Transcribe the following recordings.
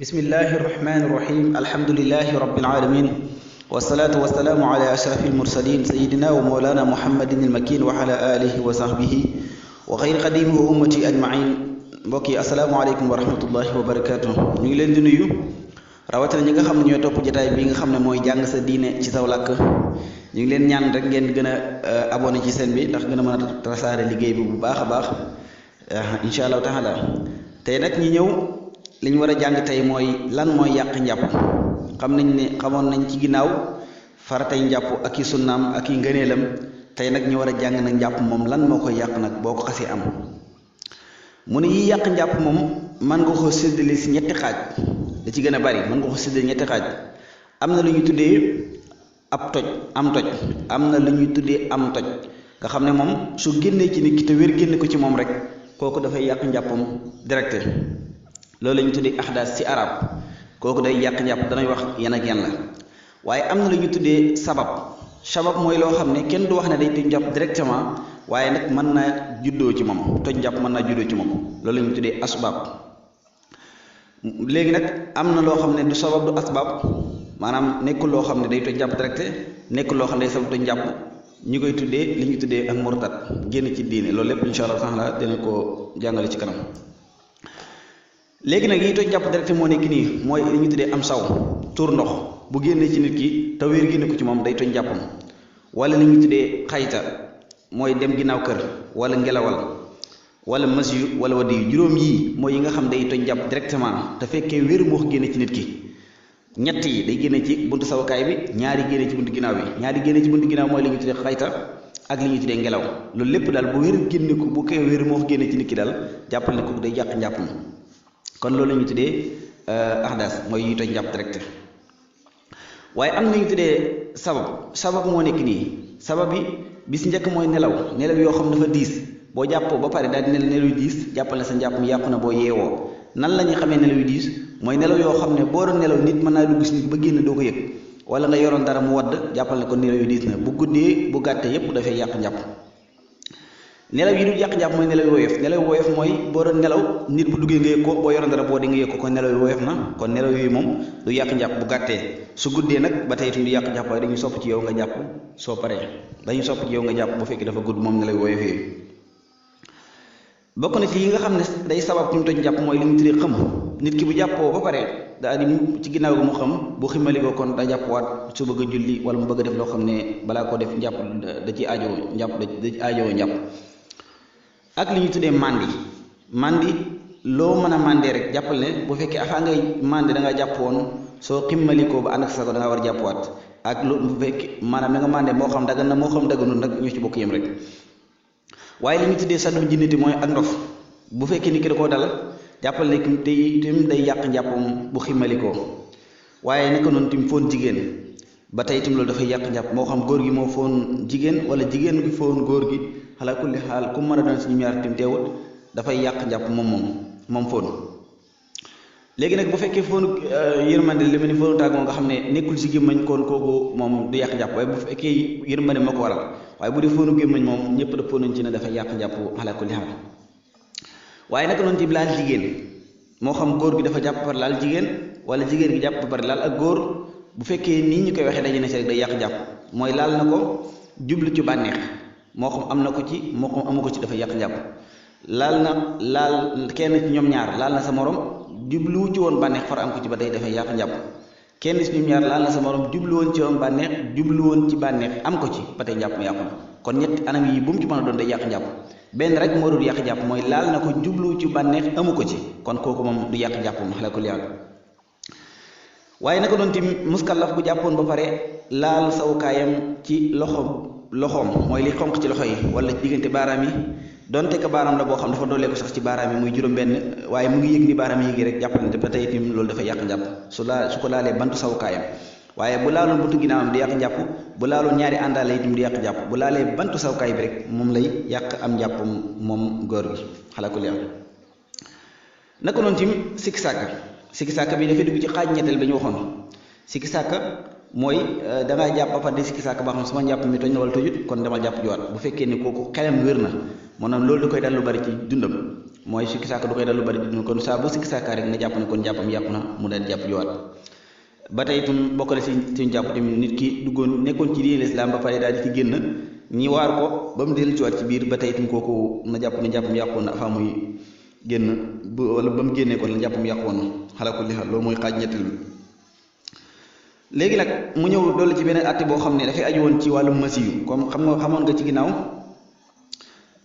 bismillahi irrahmani irrahim alhamdulilahi rabbil alamin wasalaatu wasalaamu ala ashrafi almursalin sayidina wa mawlana muhammadin almakin wa ala alihi wa sahbihi wa xayri xadimi wa ummati ajmain mbokk yi asalaamualeykum wa rahmatullahi wa barakatuh. ñu ngi leen di nuyu rawatina ñi nga xam ne ñooy topp jotaay bi nga xam ne mooy jàng sa diine ci saw làkk. ñu ngi leen ñaan rek ngeen gën a abonné ci seen bi ndax gën a mën a tasaare liggéey bi bu baax a baax incha allahu taala. tey nag ñi ñëw li ñu war a jàng tey mooy lan mooy yàq njàpp. xamoon nañ ci ginnaaw faratay njàpp ak i sunnaam ak i ngëneelam. tey nag ñu war a jàng nag njàpp moom lan moo koy yàq nag boo ko xasee am. mu ne yi yàq njàpp moom mën nga ko séddale si ñetti xaaj da ci gën a bari mën nga ko séddale ñetti xaaj. am na lu ñu tuddee ab toj am toj am na lu ñuy tuddee am toj nga xam ne moom su génnee ci nit ki te wér génne ko ci moom rek kooku dafay yàq njàppam direct. loolu la ñu tuddee ahdaas ci arab kooku day yàq njàpp danañ wax yan ak yan la. waaye am na lu ñu tuddee sabab mooy loo xam ne kenn du wax ne day toj njàpp directement waaye nag mën naa juddoo ci moom toj njàpp mën naa juddoo ci moom loolu la ñu tuddee asbaab. léegi nag am na loo xam ne du sabab du asbaab maanaam nekkul loo xam ne day toj njàpp direct nekkul loo xam ne day sabab toj njàpp ñu koy tuddee li ñu tuddee ak murtad génn ci diine loolu lépp incha allah taala dina ko jàngale ci kanam. léegi nag yi toj njàpp direct moo nekk nii mooy li ñu tuddee am saw tuur ndox bu génnee ci nit ki te wér génne ko ci moom day toj njàppam. wala li ñu tuddee xayta mooy dem ginnaaw kër wala ngelawal wala mas yu wala wadi yu juróom yii mooy yi nga xam day toj njàpp directement te fekkee wér moo génne ci nit ki. ñett yi day génne ci buntu sawukaay bi ñaari génne ci buntu ginnaaw bi ñaari génne ci buntu ginnaaw mooy li ñu tuddee xayta ak li ñu tuddee ngelaw loolu lépp daal bu wér génne ko bu koy wér moo génne ci nit ki daal jàppal ne ko day yàq njàppam. kon loolu la ñu tuddee ahdaas mooy yi toj njàpp direct. waaye am na ñu tuddee sabab moo nekk nii sabab yi bis njëkk mooy nelaw yoo xam dafa diis boo jàppoo ba pare daal di nelaw yu diis jàppal ne sa njàpp mi yàqu na boo yeewoo. nan la ñuy xamee nelaw yu diis mooy nelaw yoo xam ne boo doon nelaw nit mën naa dugg si nit ba génn doo ko yëg wala nga yoroon dara mu wadd jàppal ne ko nelaw yu diis na bu guddee bu gàttee yépp dafay yàq njàpp. nelaw yi du yàq njàpp mooy nelaw yu woyof mooy boo doon nelaw nit bu duggee nga yëg ko boo yoroon dara boo di nga yëg ko kon nelaw yu woyof na kon nelaw yooyu moom du yàq njàpp bu gàttee. su guddee nag ba tey itam du yàq njàpp waaye dañuy sopp ci yow nga jàpp soo paree dañuy sopp ci yow nga jàpp bu fekkee dafa gudd moom nelaw yu woyof yooyu. bokk na ci yi nga xam ne day sabab ñu toj njàpp mooy li ñu tuddee xam nit ki bu jàppoo ba pare daal di ci ginnaaw gi mu xam bu ximali ko kon da jàppwaat su bëgg a julli wala mu bëgg a def loo xam ne balaa koo def njàpp da ci aajowoo njàpp da ci aajowoo njàpp. ak li ñu tuddee mandi loo mën a mandee rek jàppal ne bu fekkee afaa ngay mandi da nga jàpp woon soo ximmalikoo ba ànd ak sa ko da nga war a jàppwaat ak lu bu fekkee maanaam mi nga mandee moo xam dagan na moo xam daganul nag ñu ci bokk yem rek. waaye li ñu tuddee saddu jinniti mooy ak ndof bu fekkee ni ki da koo dal jàppal ne te itam day yàq njàppam bu ximmalikoo. waaye naka noonu tim foon jigéen ba tey itam loolu dafay yàq njàpp moo xam góor gi moo foon jigéen wala jigéen gi foon góor gi xalaa kulli xaal ku mën a doon si ñu ñaar tim teewut dafay yàq njàpp moom foon. léegi nag bu fekkee foonu yërmande li mel ni foonu tàggoo nga xam ne nekkul si gémmañ kon kooku moom du yàq njàpp waaye bu fekkee yërmande moo ko waral waaye bu dee foonu gémmañ moom ñëpp dëppoo nañ ci ne dafay yàq njàpp xalaa kulli xaal. waaye naka noonu tim laal jigéen moo xam góor gi dafa jàpp par laal jigéen wala jigéen gi jàpp par laal ak góor bu fekkee nii ñu koy waxee daje na ci rek day yàq njàpp mooy laal na ko jublu ci bànneex moo xam am na ko ci moo xam amu ko ci dafa yàq njàpp. laal kenn ci ñoom ñaar laal na sa morom jubluwu ci woon bànneex far am ko ci ba tey dafay yàq njàpp. kenn ci ñoom ñaar laal na sa morom jublu woon ci woon bànneex jublu woon ci bànneex am ko ci ba tey njàpp mu yàqu na kon ñetti anam yi bu mu ci mën a doon day yàq njàpp. benn rek moo dul yàq njàpp mooy laal na ko jublu ci bànneex amu ko ci kon kooku moom du yàq njàpp moom xale ko liyaal. waaye naka doon tim muskallaf bu jàppoon ba pare laal sawukaayam ci loxoom mooy li xonq ci loxo yi wala diggante baaraam yi donte ka baaraam la boo xam dafa doolee ko sax ci baaraam yi muy juróom-benn waaye mu ngi yëg ni baaraam yi rek jàppalante ba tey itam loolu dafa yàq njàpp su ko laalee bantu sawukaayam. waaye bu laaloon buntu ginnaawam di yàq njàpp bu laaloon ñaari àndaale itam di yàq njàpp bu laalee bantu sawukaay bi rek moom lay yàq am njàpp moom góor gi xalaa ko li am. naka noonu tim sikki sàkk bi dafay dugg ci xaaj ñetteel ba ñu waxoon sikki sàkk mooy dangaa jàpp ba pare di sikki sàkk ba xam sama njàpp mi toj na wala tojut kon demal jàpp jiwaat bu fekkee ne kooku xelam wér na maanaam loolu da koy dal lu bari ci dundam mooy sikki sàkk du koy dal lu bari kon saa bu sikki sàkkaa rek na jàpp ne kon jàppam yàqu na mu daal jàpp jiwaat. ba tey itam bokk na si suñu jàpp tamit nit ki duggoon nekkoon ci diine lislaam ba pare daal di ci génn ñi waar ko ba mu dellu ci waat ci biir ba tey itam kooku na jàpp ne jàppam yàqoon na avant muy génn wala ba mu génnee kon la jàppam yàqoon na xala ko li xal loolu mooy xaaj ñetteel bi. léegi nag mu ñëw dolli ci beneen àtte boo xam ne dafay aju woon ci wàllum masi yu comme xamoon nga ci ginnaaw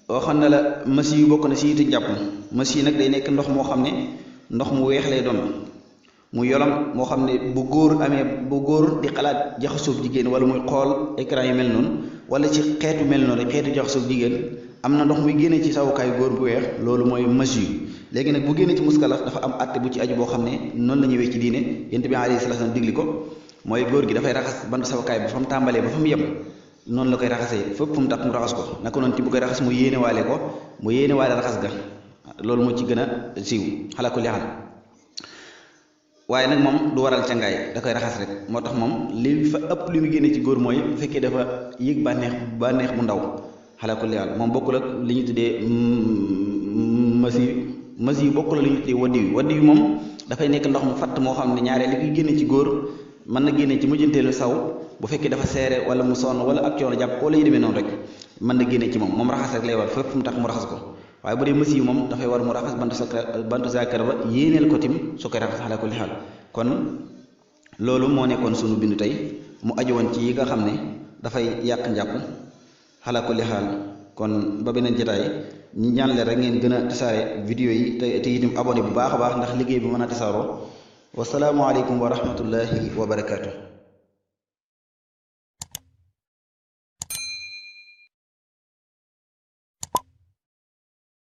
waxoon na la masi yu bokk na si yitu njàpp. masi nag day nekk ndox moo xam ne ndox mu weex lay doon mu yolam moo xam ne bu góor di xalaat jaxasoob jigéen wala muy xool écran yu mel noonu wala ci xeetu mel noonu rek xeetu jaxasoob jigéen am na ndox muy génnee ci sawukaayu góor bu weex loolu mooy masi yu. léegi nag bu génnee ci muskalaf dafa am àtte bu ci aju boo xam ne noonu la ñëwee ci diine yonent bi alayhi salaatu salaam digli ko mooy góor gi dafay raxas bantu sawukaay ba fa mu tàmbalee ba fa mu yem noonu la koy raxasee fépp fu mu tax mu raxas ko naka noonu ci bu koy raxas mu yéene waale raxas ga loolu moo ci gën a siiw xalaa ko leexal waaye nag moom du waral cangaay da koy raxas rek moo tax moom li fa ëpp li mu génne ci góor mooy bu fekkee dafa yëg bànneex bu ndaw xalaa ko leexal moom bokkul ak li ñu tuddee masi yu bokkul ak li ñu tuddee waddi yu moom dafay nekk ndox mu fatt moo xam ne ñaaree li koy génne ci góor mën na génne ci mujjanteelu saw bu fekkee dafa seere wala mu sonn wala ak coono jàpp wala yu demee noonu rek mën na génne ci moom raxas rek lay war fépp mu tax mu raxas ko waaye bu dee masi yi moom dafay war mu raxas bantu zakar ba yéeneel ko tim su koy raxas xale ko li xal kon loolu moo nekkoon sunu bindu tey mu aju woon ci yi nga xam ne dafay yàq njàpp xale ko li xal kon ba beneen jotaay ñi ñaan leen rek ngeen gën a tasaare vidéo yi te itam abonné bu baax a baax ndax liggéey bi mën a tasaaroo wasalaamualeykum wa rahmatullahi wa barakaatu.